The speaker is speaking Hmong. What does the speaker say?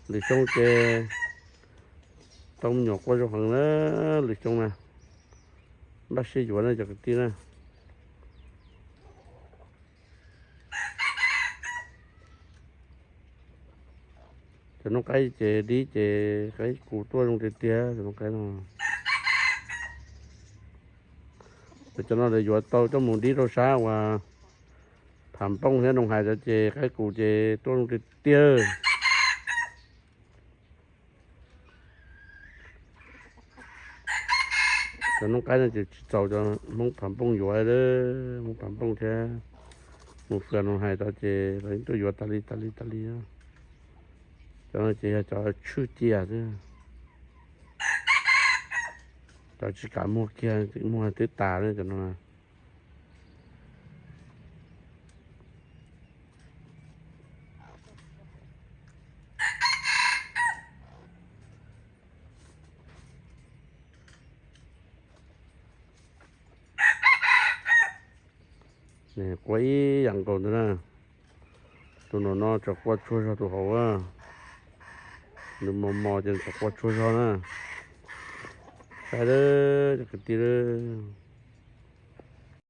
Lwm xyoo ces tau me nyuam quaj zoo heev na, lwm xyoo na. Npaj siab yuav na cov kwv tij na. Cov noob qaib ces dib ces qaib qus tuaj zoo tiag tiag cov noob qaib no. Cov no lawv yuav tau coj mus dib rau sab uas Phav Npooj thiab Noo Hais cov ces qaib qus ces tuaj zoo tiag tiag. Cov noob qaib no ces tsis txaus cov Hmoob Phav Npooj yuav, Hmoob Phav Npooj thiab mus fwm Noo Hais tod ces lawv tuaj yuav tas li tas li tas li. Cov no ces yog cov tshwj cia xwb, cov tsis kam muag kiag, muag twb tas na cov no. Quaj ib yam nkaus ntawd na. Tus no no tsam quaj tsuag zog tus hauv a. Nws mos mos ces tsam quaj tsuag zog na. Saib lawm cov kwv tij lawm.